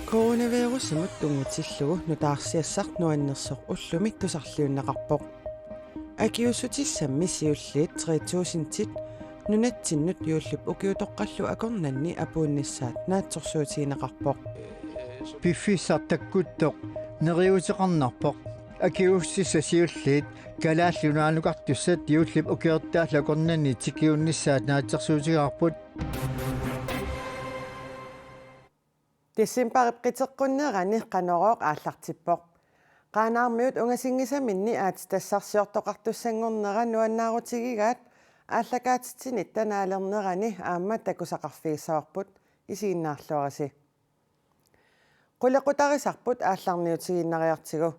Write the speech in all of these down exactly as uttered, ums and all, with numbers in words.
Coronavirusimut tunngatillugu nutaarsiassaq nuannersoq ullumi tusarliunneqarpoq. Akiuussutissammi siulliit tre tusindit nunatsinnut juullip ukiutoqqallu akornanni apuunnissaat naatsorsuutigineqarpoq. Piffissaq takkuttoq neriuuteqarnerpoq. Akiuussutissat siulliit Kalaallit Nunaanukartussat juullip ukiortaallu akornanni tikiunnissaat naatsorsuutigaarput. Decembarip qiteqqunnerani Qanorooq aallartippoq. Qaanaarmiut ungasinngisaminni aatsitassarsiortoqartussanngornera nuannaarutigigaat aallakaatitsinitta naalernerani aamma takusaqarfigissavarput, isiginnaarluarisi. Qulequtarisarput aallarniutigiinnariartigu.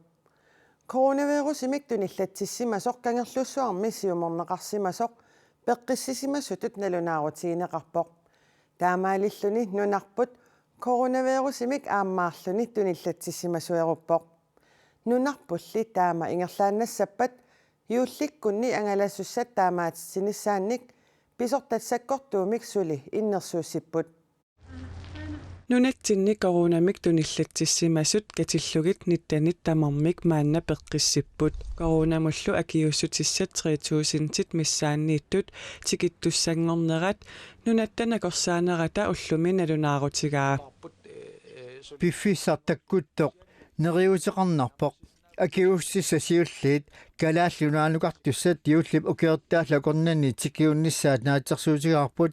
Coronavirusimik tunillatsissimasoq Kangerlussuarmi siumorneqarsimasoq peqqissisimasutut nalunaarutigineqarpoq. Taamaalilluni nunarput coronavirusimik aammaarluni tunillatsissimasueruppoq. Nunarpulli taama ingerlaannassappat juullikkunni angalasussat taamaatitsinissaannik pisortat sakkortuumik suli innersuussipput. Nunatsinni coronamik tunillatsissimasut katillugit nittenit tamarmik maanna peqqissipput. Coronamullu akiuussutissat tre tusindit missaanniittut tikittussanngornerat Nunatta nakorsaanerata ullumi nalunaarutigaa. Piffissaq takkuttoq neriuuteqarnerpoq. Akiuussutissat siulliit Kalaallit Nunaanukartussat juullip ukiortaallu akornanni tikiunnissaat naatsorsuutigaarput.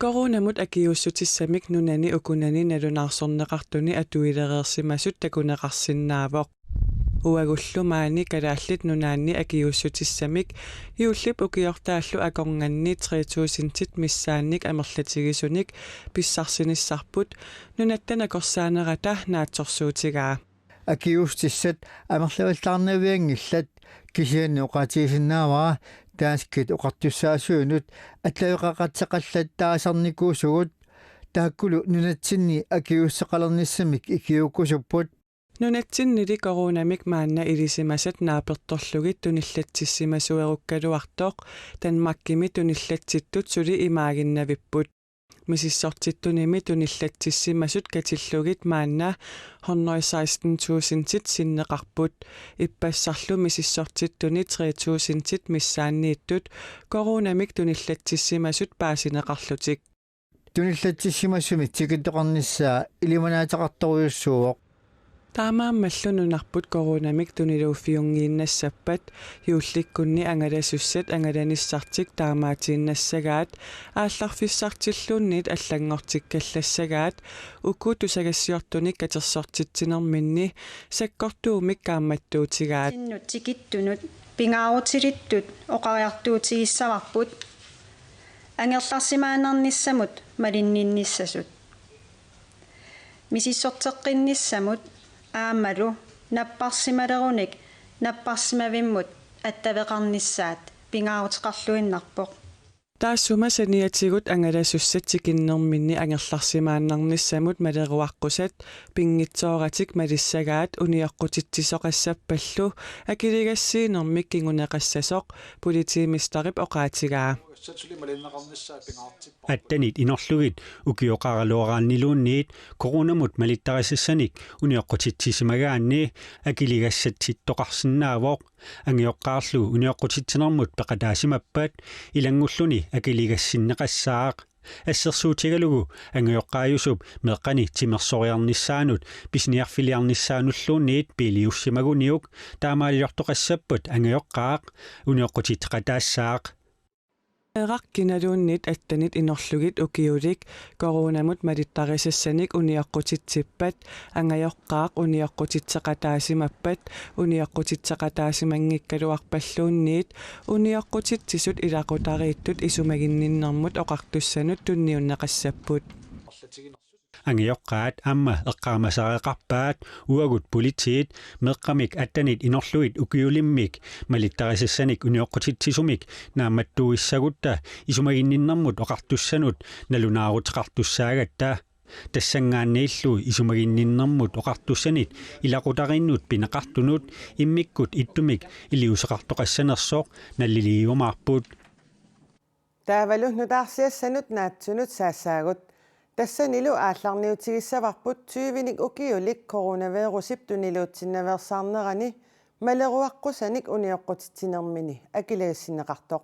Coronamut akiuussutissamik nunani ukunani nalunaarsorneqartuni atuilereersimasut takuneqarsinnaavoq. Uagullu maani Kalaallit Nunaanni akiuussutissamik juullip ukiortaallu akornanni tre tusindit missaannik amerlatigisunik pissarsinissarput Nunatta nakorsaanerata naatsorsuutigaa. Akiuussutissat amerlavallaarnavianngillat, kisianni oqaatigisinnaavara danskit oqartussaasuinut attaveqaqateqallattaasarnikuusugut, taakkulu nunatsinni akiuusseqalernissamik ikiuukkusupput. Nunatsinnili coronamik maanna ilisimasat naapertorlugit tunillatsissimasuerukkaluartoq Danmarkimi tunillatsittut suli imaaginnavipput. Misissortittunimi tunillatsissimasut katillugit maanna hundrede seksten tusindit sinneqarput. Ippassarlu misissortittuni tre tusindit missaanniittut coronamik tunillatsissimasut paasineqarlutik. Tunillatsissimasumik tikittoqarnissaa ilimanaateqartorujussuuvoq. Taamaammallu nunarput coronamik tuniluuffiunngiinnassappat juullikkunni angalasussat angalanissartik taamaatiinnassagaat, aallarfissartilluunniit allanngortikkallassagaat, uku tusagassiortunik katersortitsinerminni sakkortuumik kaammattuutigaat. Sinnut tikittunut pingaarutilittut oqariartuutigissavarput angerlarsimaannarnissamut malinninnissasut. Misissorteqqinnissamut aammalu napparsimalerunik napparsimavimmut attaveqarnissaat pingaaruteqarluinnarpoq. Taassuma saniatigut angalasussat tikinnerminni angerlarsimaannarnissamut maleruaqqusat pinngitsooratik malissagaat unioqqutitsisoqassappallu akiligassiinermik kinguneqassasoq politimesterip oqaatigaa. Attenit inorlugit ukioqaraluaraanniluunniit coronamut malittarisassanik unioqqutitsisimagaanni akiligassatsittoqarsinnaavoq. Angajoqqaarlu unioqqutitsinermut peqataasimappat ilanngulluni akiligassinneqassaaq. Assersuutigalugu angajoqqaajusup meeqqani timersoriarnissaanut pisiniarfiliarnissaanulluunniit biiliussimaguniuk taamaaliortoqassappat angajoqqaaq unioqqutitseqataassaaq. Eqqarsaatigalugu attenit inorlugit ukiulik coronamut malittarisassanik unioqqutitsippat angajoqqaaq unioqqutitseqataasimappat unioqqutitseqataasimanngikkaluarpalluunniit unioqqutitsisut ilaqutariittut isumaginninnermut oqartussanut tunniunneqassapput. Angajoqqaat aamma eqqaamasareqarpaat uagut politiit meeqqamik attenit inorlugit ukiulimmik malittarisassanik unioqqutitsisumik naammattuuissagutta isumaginninnermut oqartussanut nalunaaruteqartussaagatta. Tassanngaanniillu isumaginninnermut oqartussanit ilaqutariinnut pineqartunut immikkut ittumik iliuuseqartoqassanersoq naliliiumaarput. Taavalu nutaarsiassanut naatsunut saassaagut. Tassanilu aallarniutigissavarput tyvenik ukiulik coronavirusip tuniluutsinnaveersaarnerani maleruaqqusanik unioqqutitsinermini akiligassinneqartoq.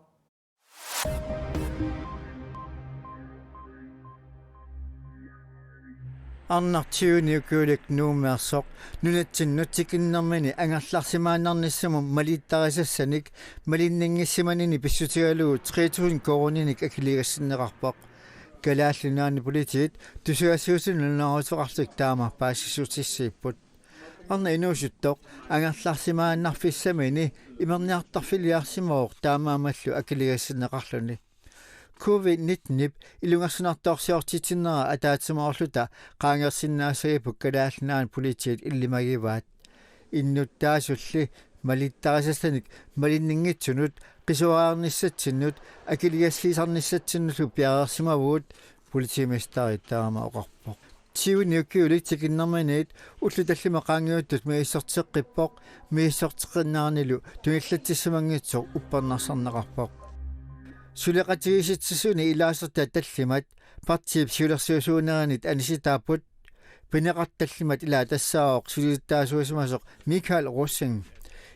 Arnaq tyvenik ukiulik Nuummeersoq nunatsinnut tikinnermini angerlarsimaannarnissamut malittarisassanik malinninngissimanini pissutigalugu tre tusind koruuninik akiligassinneqarpoq. Kalaallit Nunaanni Politiit tusagassiuutinut nalunaaruteqarlutik taama paasissutissiipput. Arnaq inuusuttoq angerlarsimaannarfissamini imerniartarfiliarsimavoq taamaammallu akiligassinneqarluni. Covid nittenip ilungersunartorsiortitsinnera ataatsimoorluta qaangersinnaassagipput Kalaallit Nunaanni Politiit illimagivaat. Innuttaasulli malittarisassanik malinninngitsunut qisuariarnissatsinnut akiligassiisarnissatsinnullu piareersimavugut, politimesteri taama oqarpoq. Tyvenik ukiulik tikinnerminiit ullut tallimat qaangiuttut misissorteqqippoq, misissorteqqinneranilu tunillatsissimanngitsoq uppernarsarneqarpoq. Suleqatigiissitsisuni ilaasortat tallimat partiip siulersuisuuneranit anisitaapput. Pineqartut tallimat ilaat tassaavoq sulittaasuusimasoq Michael Rosing.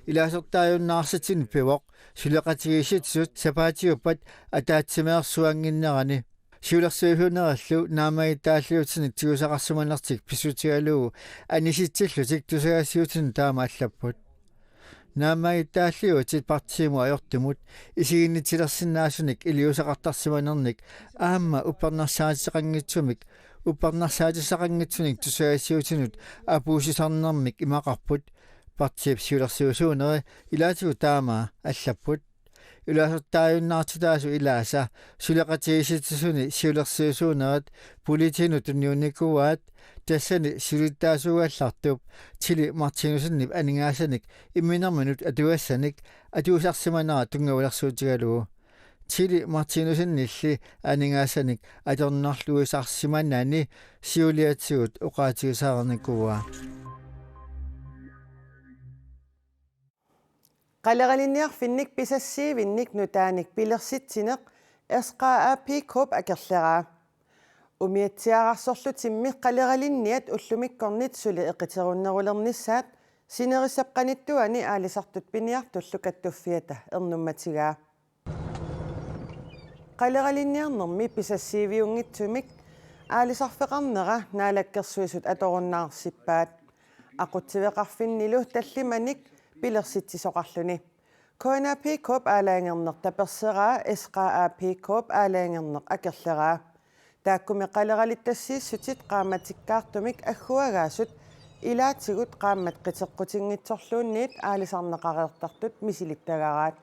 Ilaasortaajunnaarsitsinni pivoq suleqatigiissitsisut sapaatiuppat ataatsimeersuannginnerani. Siulersuisuunerillu naammagittaalliutinik tigusaqarsimanertik pissutigalugu anisitsillutik tusagassiuutinut taama allapput. Naammagittaalliuutit partiimut ajortumut isiginnitsilersinnaasunik iliuuseqartarsimanernik aamma uppernarsaatissaqanngitsumik, uppernarsaatissaqanngitsunik tusagassiuutinut apuussisarnermik imaqarput, partiip siulersuisuuneri ilaatigut taama allapput. Ilaasortaajunnaartitaasut ilaasa suleqatigiissitsisuni siulersuisuunerat politiinut tunniunnikuuaat, tassani sulittaasuugallartup Tilly Martinussenip aningaasanik imminerminut atugassanik atuisarsimanera tunngavilersuutigalugu. Tilly Martinussenilli aningaasanik atornerluisarsimanani siuliatigut oqaatigisarnikuuaa. Qaleralinniarfinnik pisassiivinnik nutaanik pilersitsineq S K A P K-p akerleraa. Umiatsiaararsorlutimmi qaleralinniat ullumikkornit suli eqiterunnerulernissaat sinerissap qanittuani aalisartut piniartullu kattuffiata ernummatigaa. Qaleralinniarnermi pisassiiviunngitsumik aalisarfeqarnera Naalakkersuisut atorunnaarsippaat. Aqutsiveqarfinnilu tallimanik pilersitsisoqarluni. K N A P K-p aalajangerneq taperseraa S K A P K-p aalajangerneq akerleraa. Taakkumi qaleralittassiissutit qaammatikkaartumik agguagaasut ilaatigut qaammat qiteqqutinngitsorluunniit aalisarneqareertartut misilittagaraat.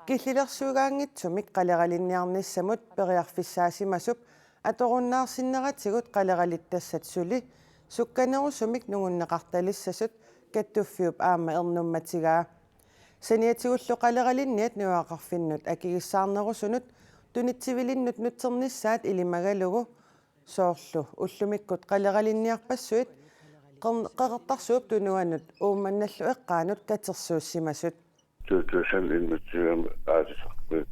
Killilersuugaanngitsumik qaleralinniarnissamut periarfissaasimasup atorunnaarsinneratigut qaleralittassat suli sukkanerusumik nungunneqartalissasut kattuffiup aamma ernummatigaa. Saniatigullu qaleralinniat nunaqarfinnut akigissaarnerusunut tunitsivilinnut nutsernissaat ilimagalugu, soorlu ullumikkut qaleralinniarpassuit Qer-, Qeqertarsuup Tunuanut Uummannallu eqqaanut katersuussimasut. Two thousand enogtyve aalisarput.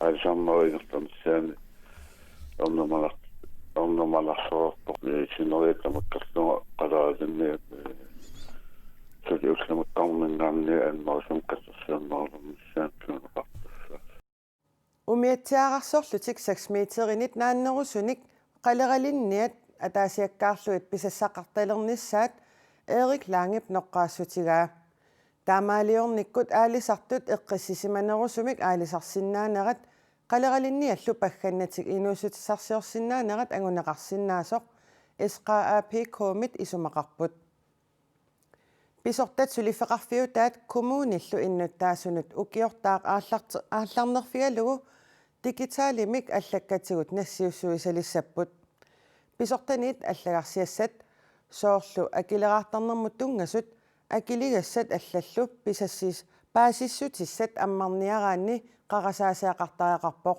Aalisarnerup ingerlanissaani ernumanar-, ernumanarsorpoq, ee, sineriak tamakkerlugu qaleralinniat, ee, suli ullumikkut mingaanni annerusumik katersuunnerulernissaat tununeqartussaasoq. Umiatsiaararsorlutik seks meterinit naannerusunik qaleralinniat ataasiakkaarlugit pisassaqartalernissaat Erik Langep noqqaassutigaa. Taamaaliornikkut aalisartut eqqissisimanerusumik aalisarsinnaanerat qaleralinniallu paggannatik inuussutissarsiorsinnaanerat anguneqarsinnaasoq S K A P K-mit isumaqarput. Pisortat suliffeqarfiutaat kommunillu innuttaasunut ukiortaaq aallart-, aallarnerfigalugu digitalimik allakkatigut nassiussuisalissapput. Pisortanit allagarsiassat, soorlu akileraartarnermut tunngasut, akiligassat allallu pisassis-, paasissutissat ammarniaraanni qarasaasiaqartariaqarpoq.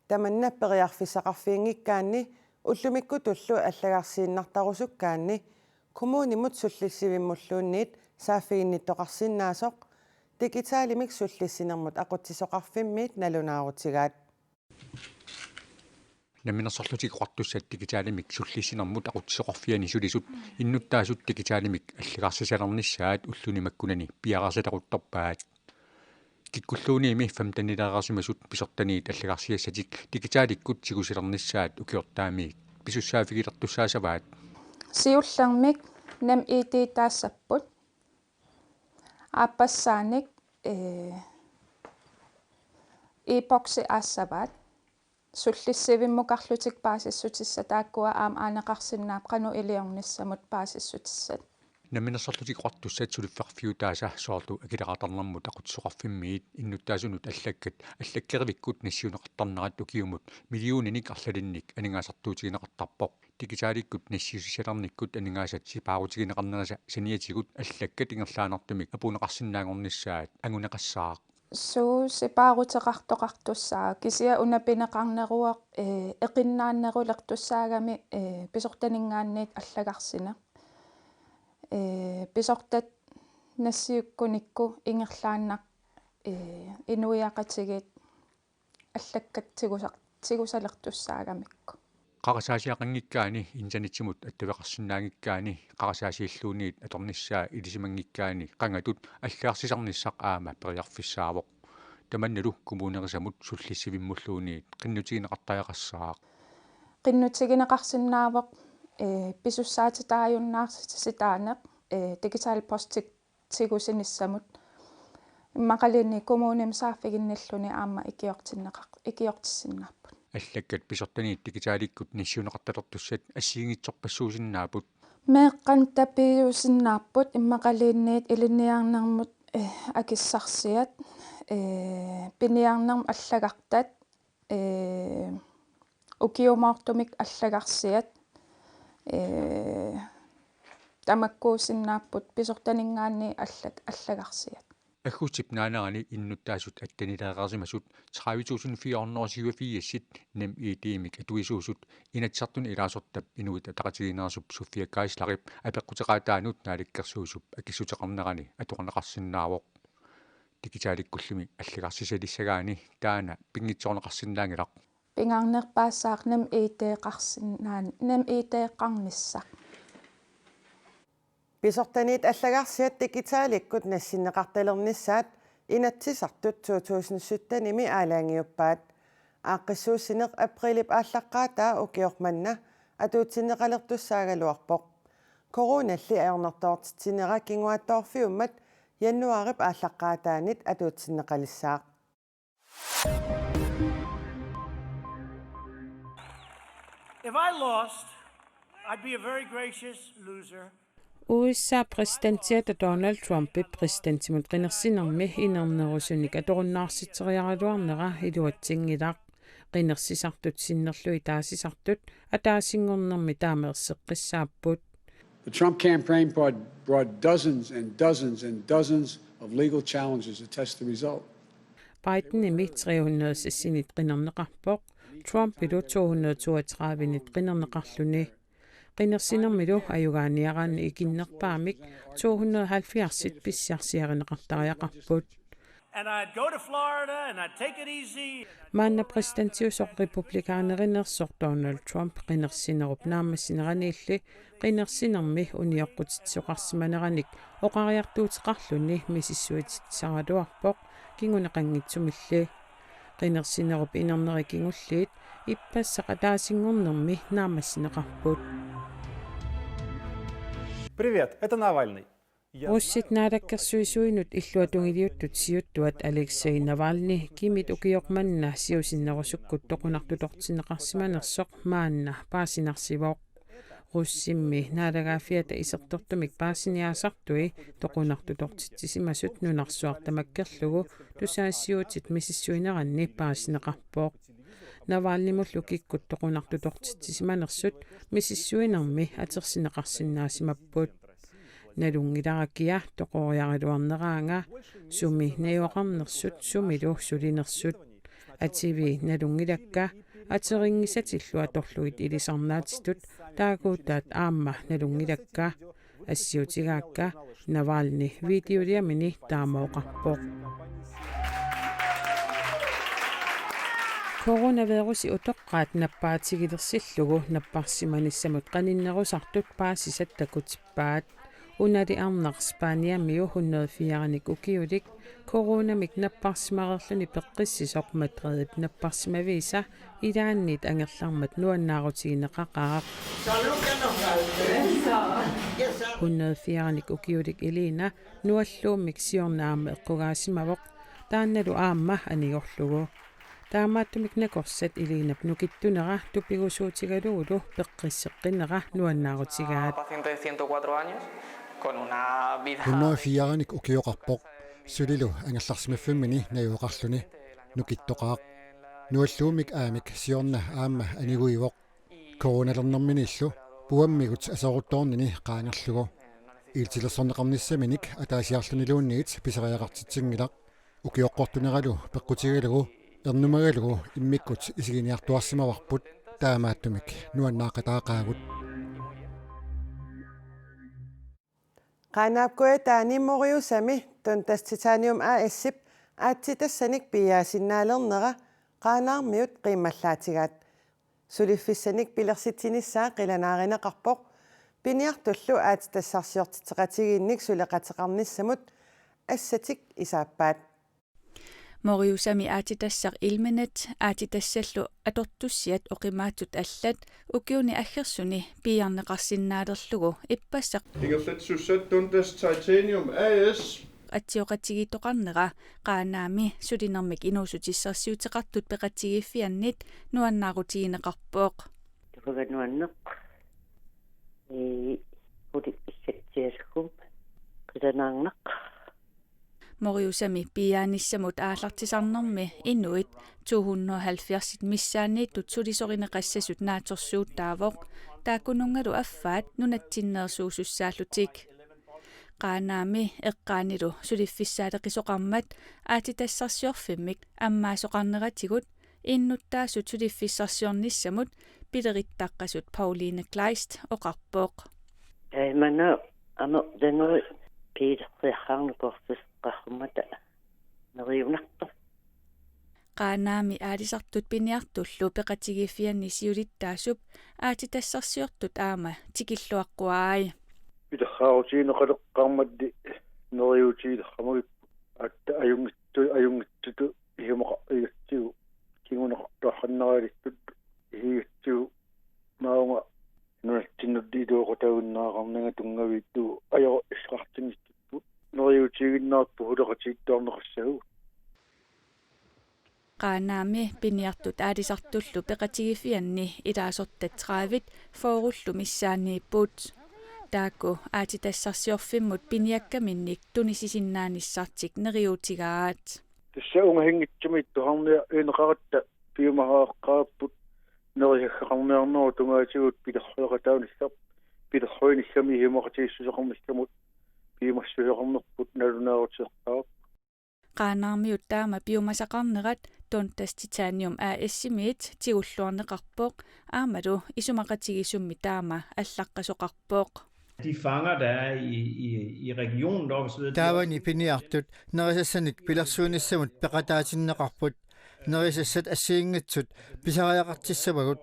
Tamanna periarfissaqarfiginngikkaanni ullumikkutullu allagarsiinnartarusukkaanni kommunimut sullissivimmulluunniit saaffiginnittoqarsinnaasoq Digitalimik sullissinermut aqutsisoqarfimmiit nalunaarutigaat. Namminersorlutik Oqartussat digitalimik sullissinermut aqutsisoqarfiani sulisut innuttaasut digitalimik allagarsisalernissaat ulluni makkunani piareersaleruttorpaat. Kikkulluunniimmi femtenileereersimasut pisortaniit allagarsiassatik digitalikkut tigusalernissaat ukiortaamiit pisussaaffigilertussaassavaat. Siullermik NemID-taassapput. Aappassaanik, ee, e-boksi aassavaat. Sullissivimmukarlutik paasissutissat taakkua aamma aaneqarsinnaapput qanoq iliornissamut paasissutissat. Namminersorlutik Oqartussat suliffeqarfiutaasa soorlu akileraartarnermut aqutsisoqarfimmiit innuttaasunut allakkat allakkerivikkut nassiunneqartarnerat ukiumut millioninik arlalinnik aningaasartuutigineqartarpoq. Digitalikkut nassiussissalernikkut aningaasat sipaarutigineqarnerisa saniatigut allakkat ingerlaannartumik apuunneqarsinnaanngornissaat anguneqassaaq. Suu, sipaaruteqartoqartussaavoq, kisianni una pineqarneruvoq, ee, eqinnaannerulertussaagami, ee, pisortaninngaanniit allagarsineq. Ee, pisortat nassiukkunikku ingerlaannaq, ee, inuiaqatigiit allakkat tigusar-, tigusalertussaagamikku. Qarasaasiaqanngikkaanni internetsimut attaveqarsinnaanngikkaanni qarasaasiilluunniit atornissaa ilisimanngikkaanni qangatut allagarsisalernissaa aamma periarfissaavoq. Tamannalu kommunerisamut sullissivimmulluunniit qinnutigineqartariaqassaaq. Qinnutigineqarsinnaavoq, ee, pisussaatitaajunnaartitsisitaaneq, ee, digital postik tigusinissamut. Immaqaluunniit kommunimi saaffiginnilluni aamma ikiortinneqar-, ikiortissinnaapput. Allakkat pisortaniit digitalikkut nassiunneqartalertussat assigiinngitsorpassuusinnaapput. Meeqqanut tapiusinnaapput immaqaluunniit ilinniarnermut, eh, akissarsiat, eh, piniarnermut allagartat, ee, ukiumoortumik allagarsiat, ee, tamakkuusinnaapput pisortaninngaanniit allat allagarsiat. Aggustip naanerani innuttaasut attenileereersimasut tredive tusind fire hundrede og syvogfirs NemID-mik atuisuusut Inatsisartuni ilaasortap Inuit Ataqatigiinneersup Sofia Geislerip apeqquteqaataanut Naalakkersuisup akissuteqarnerani atorneqarsinnaavoq. Digitalikkullumi allagarsissalissagaanni taanna pinngitsoorneqarsinnaanngilaq. Pingaarnerpaassaaq NemID-qarsinnaan-, NemID-qarnissaq. Pisortaniit allagarsiat digitalikkut nassinneqartalernissaat Inatsisartut to tusind syttenimi aalajangiuppaat. Aaqqissuussineq aprilip aallaqqaataa ukioq manna atuutsinneqalertussaagaluarpoq. Coronalli ajornartoortitsinera kinguaattoorfiummat januaarip aallaqqaataanit atuutsinneqalissaaq. If I lost, I'd be a very gracious loser. U S A-p præsidentiata Donald Trumpip præsidentimut qinersinermi inernerusunik atorunnaarsitseriaraluarnera iluatsinngilaq. Qinersisartut sinnerlugit taasisartut ataasinngornermi taama erseqqissaapput. The Trump campaign brought, brought dozens and dozens and dozens of legal challenges to test the result. Bidenimi tre hundrede seksinit qinerneqarpoq, Trumpilu to hundrede toogtredivenit qinerneqarluni. Qinersinermilu ajugaaniaraanni ikinnerpaamik to hundrede halvfjerdsit pissarsiarineqartariaqarput. And I'd go to Florida and I'd take it easy. Maanna præsidentiusoq republikaanerinersoq Donald Trump qinersinerup naammassineraniilli qinersinermi unioqqutitsisoqarsimaneranik oqariartuuteqarluni misissuititsisaraluarpoq kinguneqanngitsumilli. Qinersinerup inerneri kingulliit ippassaq ataasinngornermi naammassineqarput. Привет, это Навальный. Russit naalakkersuisuinut illuatungiliuttut siuttuat Aleksej Navalny, kimit ukioq manna siusinnerusukkut toqunartutortinneqarsimanersoq, maanna paasinarsivoq. Russimmi naalagaaffiata isertortumik paasiniaasartui toqunartutortitsisimasut nunarsuaq tamakkerlugu tusagassiuutit misissuineranni paasineqarpoq. Navalnymullu kikkut toqunartutortitsisimanersut misissuinermi atorsinneqarsinnaasimapput. Nalunngilara kia toqoriaraluarneraanga, sumi najugaqarnersut sumilu sulinersut. Ativi nalunngilakka, aterinngisatillu atorlugit ilisarnaatitut taaguutaat aamma nalunngilakka. assiutigaakka, Navalny videoliamini taama oqarpoq. Coronavirusi utoqqaat nappaatigilersillugu napparsimanissamut qaninnerusartut paasisat takutippaat. Unali arnaq Spaniamiu hundrede fire-nik ukiulik coronamik napparsimareerluni peqqissisoq Madridip napparsimaviisa ilaanniit angerlarmat nuannaarutigineqaqaaq. Hundrede fire-nik ukiulik Elina nualluummik siorna aamma eqqugaasimavoq, taannalu aamma anigorlugu. Taamaattumik nakorsat Elinap nukittunera tupigusuutigalugulu peqqisseqqinera nuannaarutigaat. Paciente de ciento cuatro años con una vida hundrede fire-nik ukioqarpoq, sulilu angerlarsimaffimmini najugaqarluni. Nukittoqaaq. Nualluummik aamik siorna aamma aniguivoq. Coronalernerminiillu puammigut aserortoornini qaangerlugu. Iltilersorneqarnissaminik ataasiarluniluunniit pisariaqartitsinngilaq. Ukioqqortuneralu peqqutigalugu ernumagalugu immikkut isiginiartuarsimavarput, taamaattumik nuannaaqataaqaagut. Qaanaap kujataani Moriusami Dundas Titanium A/S-ip aatsitassanik piiaasinnaalernera Qaanaarmiut qiimmallaatigaat. Suliffissanik pilersitsinissaa qilanaarineqarpoq, piniartullu aatsitassarsiortitseqatigiinnik suleqateqarnissamut assatik isaappaat. Moriusami aatsitassaq Ilmenit aatsitassallu atortussiat oqimaatsut allat ukiuni aggersuni piiarneqarsinnaalerlugu ippassaq Ingerlatsussat Dundas Titanium A/S atsioqatigiittoqarnera Qaanaami sulinermik inuussutissarsiuteqartut peqatigiiffiannit nuannaarutigineqarpoq. Tupaganuanneq. Ii, uli issatsiaskum. Qilanaarneq. Moriusami piiaanissamut aallartisarnermi inuit to hundrede og halvfjerds missaanniittut sulisorineqassasut naatsorsuutaavoq, taakkununngalu affaat nunatsinneersuusussaallutik. Qaanaami eqqaanilu suliffissaaleqisoqarmat aatsitassarsiorfimmik ammaasoqarneratigut innuttaasut suliffissarsiornissamut pilerittaqqasut Pauline Kleist oqarpoq. Taimana amerlanerit piilersiarluarnikuuartusseqqaarmata neriunartoq. Qaanaami aalisartut piniartullu peqatigiiffianni siulittaasup aatsitassarsiortut aamma tikilluaqquaai. Pilersaarutigineqaleqqaarmalli neriuutigileramagipput, aatta ajunngitsu-, ajunngitsutut isumaqarfigigatsigu kinguneqartuaqqanneralittut isigigatsigu maunga nunatsinnut iluaqutaaginnarneqarnanga tunngaviit ajorissaqartinnittut neriuutigiinnarpoq suleqatigiittuarneqassasoq. Qaanaami piniartut aalisartullu peqatigiiffianni ilaasortat tredive fyrrellu missaanniipput. Taakku aatsitassarsiorfimmut piniakkaminnik tunisisinnaanissartik neriuutigaat. Tassa ungasinngitsumik tusarniarneqaratta piumasaqaqqaarput nerisassaqarniarnerup tungaatigut pilersueqataanissarput, pilersuinissami isumaqatigiissuseqarnissamut piumassuseqarnerput nalunaaruteqaarput. Qaanaarmiut taama piumasaqarnerat Dundas Titanium A/S-imiit tigulluarneqarpoq, aammalu isumaqatigiissummi taama allaqqasoqarpoq. De fanger, der er i, i, i regionen, der er ved at Taavani piniartut nerisassanik pilersuinissamut peqataatinneqarput. Nerisassat assigiinngitsut pisariaqartissavagut.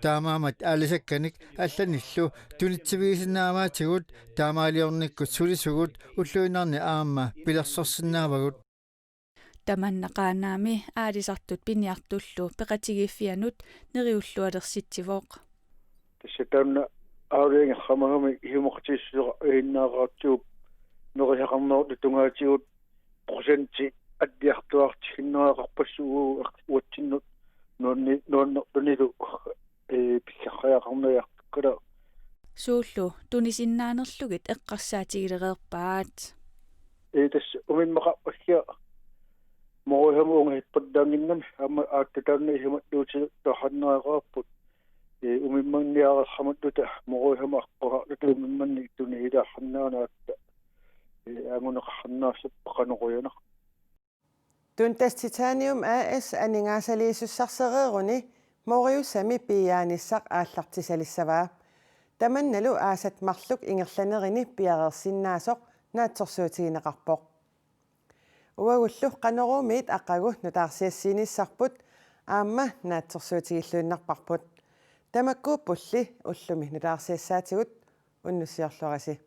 Taamaammat aalisakkanik allanillu tunitsivigisinnaavaatigut, taamaaliornikkut sulisugut ulluinnarni aamma pilersorsinnaavagut. Tamanna Qaanaami aalisartut piniartullu peqatigiiffiannut neriullualersitsivoq. Tassa taanna aalajangersimagamik isumaqatigiissuseqarfigineqartigu nerisaqarnerup tungaatigut procenti alliartuaartissinnaaneqarpassuugut uatsinnut nuanni-, nuannerlunilu, ee, pissarsiaqarniartukkala. Suullu tunisinnaanerlugit eqqarsaatigilereerpaat. Ee, tassa umimmaqarpassia Moriusami ungasippallaannginnami aamma aatta taanna isumalluutilertuaqqanneqarput. Ee, umimmanniareersimalluta Moriusami aqqusarluta umimmannik tunisilaarsinnaaneq aatta, ee, anguneqarsinnaassappat qanoq iliornaq. Dundas Titanium A/S aningaasaliisussarsereeruni Moriusami piiaanissaq aallartisalissavaa. Tamannalu aasat marluk ingerlanerini piareersinnaasoq naatsorsuutigineqarpoq. Uagullu Qanoruumiit aqagu nutaarsiassiinissarput aamma naatsorsuutigilluinnarparput. Tamakkuuppulli ullumi nutaarsiassaatigut, unnussiorluarisi.